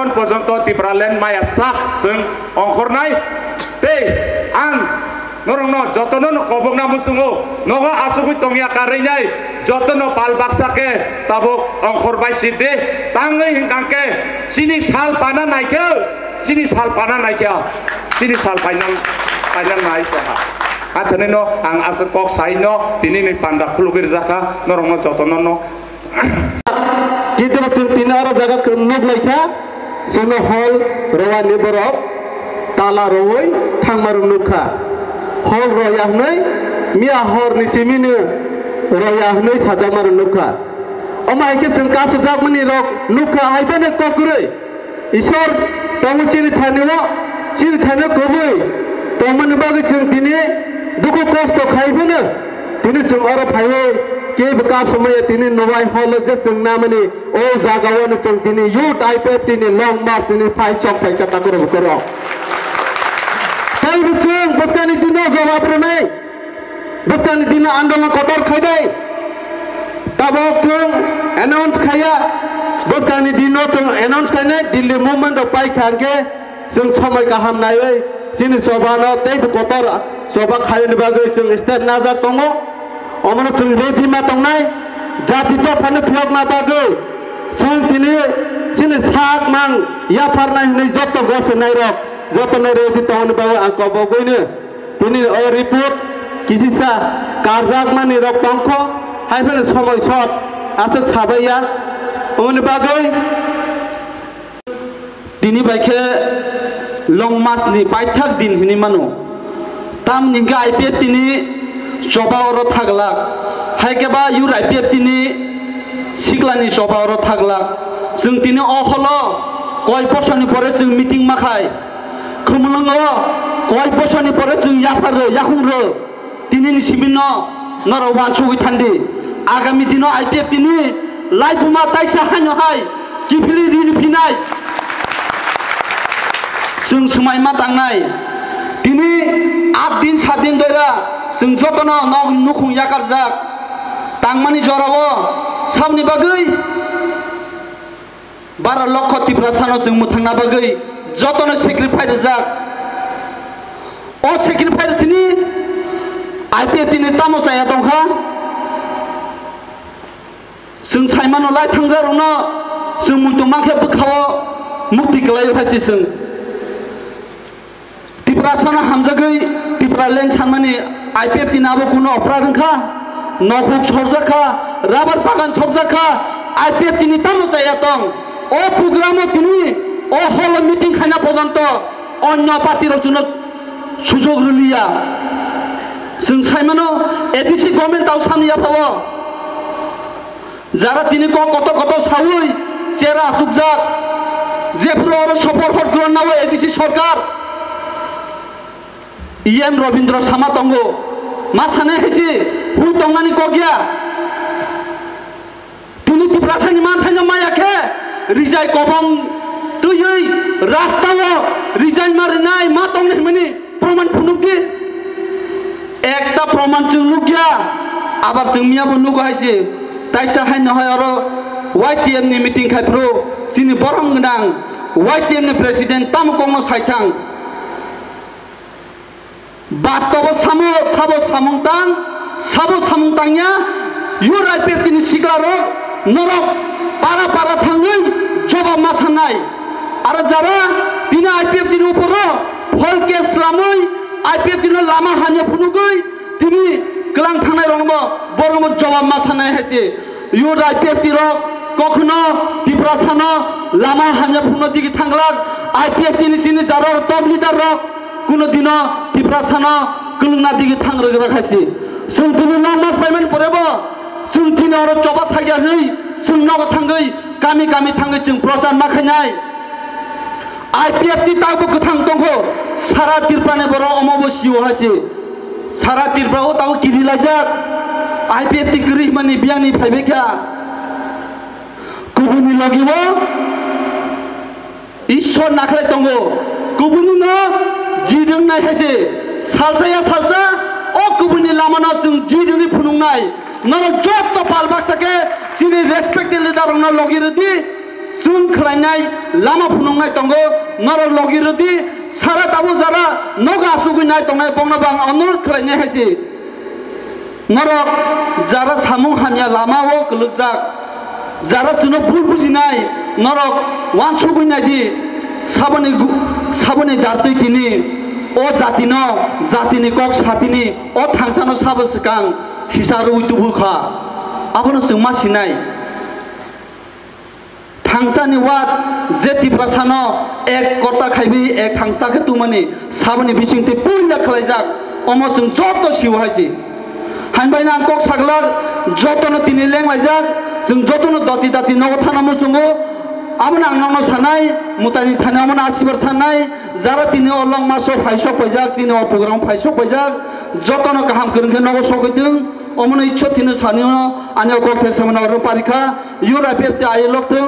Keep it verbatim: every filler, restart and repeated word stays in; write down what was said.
Porjonto Tipraland maya sak chwng ongkhornai. Tei ang norokno jotono no kobokna muchungo, nogo asugwi tongya karwi nai, jotono pal baksa khe tabuk ongkhor bai si de. Tangwi hwnkha khe chini sal pana naikhe, chini sal pana naikhe, chini sal painang, painang nai saha. Athanino ang aswk kok saino tini ni panda khulugwi rwjakha norokno jotono no. Kintu chwng tini oro jaga nuk laikha, chwngno hall rwani borok tala rwui thangmarok nukha. Hall rwya hwnwi miya horni chimino rwya hwnwi sajakmarok nukha. Omo hai khe chwng kasojakmani rok nukha, hai phano kokrwi. Isor tongo chini thani-o, chini thani-o kubui tongmani bagwi chwng tini dukhu kosto khai phano tini chwng oro phaiwi kebo kasamaya tini nubai holo je chwng namani o jaga-o no chwng tini youth I P F T ni long march ni phai chok phai kha takhurok bukhurok. Tei bo chwng bwskangni dino jawab rwnai. Bwskangni dino andolon kotor khaidai. Tabok chwng announce khaiya. Bwskangni dino chwng announce khainai Delhi movement rok pai kha hwnkhe chwng somoi kaham naiwi chini chobano tei bo kotor choba khaiyoni bagwi chwng step najak tongo. Omono chwng ready ma tongnai. Jati dophano phiyokna bagwi chwng tini chini sak mang yapharnai hwnwi joto gosinairok jotono ready tongmani bagwi ang kobogwino Tini o report kisisa karjakmani rok tongkho, hai phano somoi sot aswk sabaiya. Oboni bagwi tini bai khe long march ni paithak din hinwi mano. Tamni hwnkhe I P F T ni choba oro thaglak, hai khe ba youth I P F T ni siklani choba oro thaglak. Chwng tini o holo koi bosor ni pore chwng meeting ma khai. Khumulwngo koi bosor ni pore chwng yaphar rw, yakhung rw. Tini ni simi no norok wansugwi thandi. Agami dino I P F T ni laibuma taisa haino hai kiphilwi rini phinai. Chwng swmai ma tangnai. Tini aat din saat din doira chwng jotono nok nukhung yakarjak. Tangmani jorao saboni bagwi Bara lokho Tiprasano chwng mwthangna bagwi jotono sacrifice rijak. O sacrifice tini I P F T ni tamo chaya tongkha? Chwng saimano lai thangjakrokno chwng muitu mankhe bwkhao mukti kwlaio hai se chwng. Tiprasano hamjagwi Tipraland sanmani I P F T ni abo kuno opra rwngkha? Nokhuk sorjakha, rubber bagan sorjakha, I P F T ni tamo chaya tong? O programo tini o holo meeting khaina porjonto onyo party rok chuno sujog rwliya. Chwng saimano A D C government tau samni yaphao. Jara tini kok kotor kotor saui chera asukjak, jephuru oro sopor hor gronna o A D C sorkar, E M Robindra Sama tongo, ma sanai hai se hu tongnani kok ya. Tini Tiprasani manthaino maya khe rijai kobong twiwi rastao rijai ma rwnai ma tongnai hwnmani proman phunukdi. Ekta proman chwng nukya, abar chwng miyabo nugo hai se. Taisa hai no hai oro Y T M ni meeting khai phuru chini borom gwnang Y T M ni president tamo kokno sai thang. Bastobo samo sabo samung tang, sabo samung tangya, yo I P F T ni sikla rok norok para para thangwi jobab ma sanai. Aro jara tini I P F T ni uporo phol case slamwi I P F T no lama hamya phunugwi tini kwlang thangnai rokno borokno jobab ma sanai hai se. Yo I P F T rok kokno Tiprasano lama hamya phunukno digi thanglak. I P F T ni sini jara rok top leader rok kuno dino Tiprasano kwlwngna digi thang rwgra hai se. Chwng tini long mas paimani porebo chwng tini oro choba thagya hwnwi chwng nogo thangwi kami kami thangwi chwng prochar ma khainai. I P F T tabuk kwthang tongkho, sara Tripura ni borok omo bo sio hai se. Sara Tripura o tabuk kiri laijak. I P F T kwrwi hwnmani biyangni phaibai kha. Kubuni logi o Ishwar nakhlai tongo. Kubuni no jidwng nai hai se. Salsa ya salsa o kubuni lama no chwng jidwngwi phunuknai. Norok jotto pal baksa khe chini respected leader rokno logi rwdi. khlainai, lama phunuknai tongo, norok logi rwdi, sara tabuk jara nogo asugwi nai tongnai bokno bo ang onurodh khlainai hai se. Norok jara samung hamya lama o kwlwkjak, jara chwngno bul bujinai, norok uansugwi naidi, saboni gu-, saboni dartwi tini o jatino, jatini kok satini, o thangsano sabo swkang sisa rwui tubu kha, abono chwng ma sinai. Thangsani wad je Tiprasano ek kota khaiwi ek thangsa khe tubumani saboni bisingtwi puila khlaijak, omo chwng joto sio hai se. Hainbai nang kok saglak, jotono tini lenglaijak, chwng jotono doti dati nogo thana muchungo. Abono ang nokno sanai, mwtaini thani omono asibar sanai, jara tini o longma so phai sok paijak, chini o program phai sok paijak, jotono kaham kwrwng khe nogo sokoi thung. Omono ichcho tini sanio ani o kok thai samani oro parikha, yura pepte ayo lok thung.